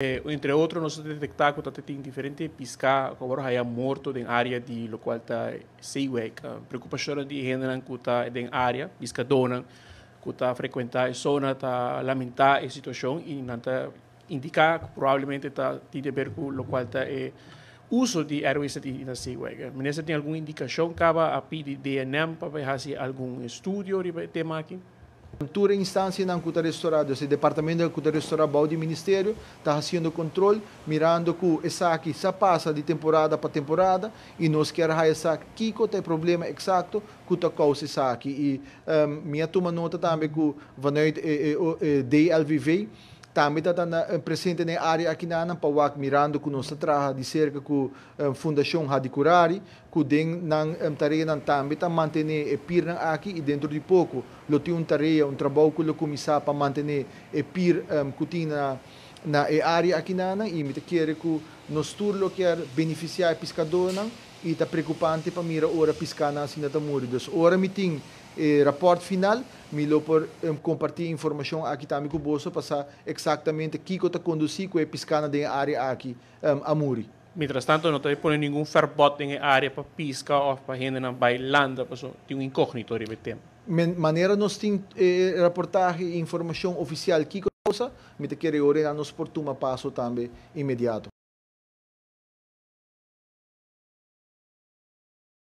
Entre otro, nos a detecta cu ta tin diferente pisca cu awor haya morto den area di locual ta Zeewijk. Preocupacionnan di hendenan cu ta den area, piscadonan cu ta frecuenta e zona ta lamenta e situacion y nan ta indica cu probablemente ta tin di ber cu locual ta e uso di RWZI na Zeewijk. Minister tin algun indicacion caba? A pidi DNM pa bay haci algun estudio riba e tema aki? Tur instancianan cu ta restaura, dus e departamento cu ta restaura bou di ministerio, ta haciendo control, mirando cu esaki sa pasa di temporada pa temporada y nos kier haya sa kico ta e problema exacto cu ta causa esaki. Y mi a tuma nota tambe cu vanuit e DLVV tambe ta presente den e area aki nan pa wak, mirando cu nos ta traha di cerca cu Fundacion Hadicurari, cu den nan tareanan tambe ta mantene e piernan aki y dentro di poco lo tin un tarea, un trabou cu lo cuminsa pa mantene e pier cu tin na e area aki nan, y mi ta kere cu nos tur lo kier beneficia e piscadornan y ta preocupante pa mira ora piscanan asina ta muri. Dus ora mi tin e rapport final, mi lo por comparti informacion aki tambe cu boso pa sa exactamente kico ta conduci cu e piscanan den e area aki a muri. Mientras tanto, no ta pone ningun verbod den e area pa pisca of pa hendenan bay landa, paso tin un incognito riba e tema. Manera nos tin reportahe y informacion oficial kico causa, mi ta kere ora nos por tuma paso tambe inmediato.